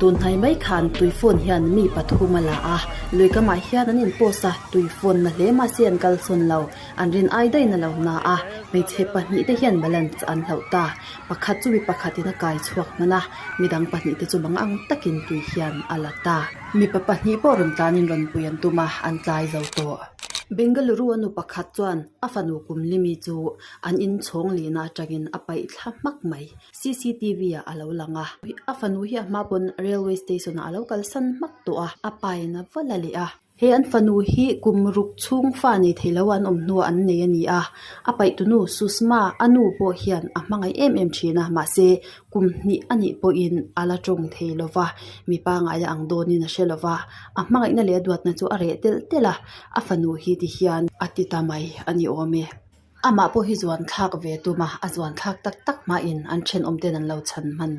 Tun hnai mai khan tuifawn hian mi pathum a la a, lui kamah hian an in post a, tuifawn na hle mahse an kalsawn lo, an rin ai daih na lo na a, hmeichhe pahnih te hian balance an hlauh ta, pakhat chu mi pakhatin a kai chhuak hman a, midang pahnih te chu bang ang takin tui hian a la ta. Mipa pahnih pawh rawn tlanin rawn pui an tum a, an tlai zo tawh. Bengaluru a nu pakhat chuan a fanu kum limi chu an inchhawng lihna atangin a paih thla hmak mai. Cctv ah a lo lang a, a fanu hi a hma pawn railway station ah a lo kalsan hmak tawh a, a pa in a va la leh a. He an fanu hi kum ruk chhung fa nei thei lo an awm hnuah an nei a ni a, a paihtunu Sushma a nu pawh hian a hmangaih em em thin a, mahse kum hnih a nih pawhin a la tawng thei lo va, mi pangaia ang dawnin a hre lo va, a hmangaihna leh a duatna chu a reh telh telh a, a fanu hi ti hian a ti ta mai a ni awm e. Amah pawh hi zuan thlak ve tum a, a zuan thlak tak tak hmain an thenawm ten an lo chhan hman.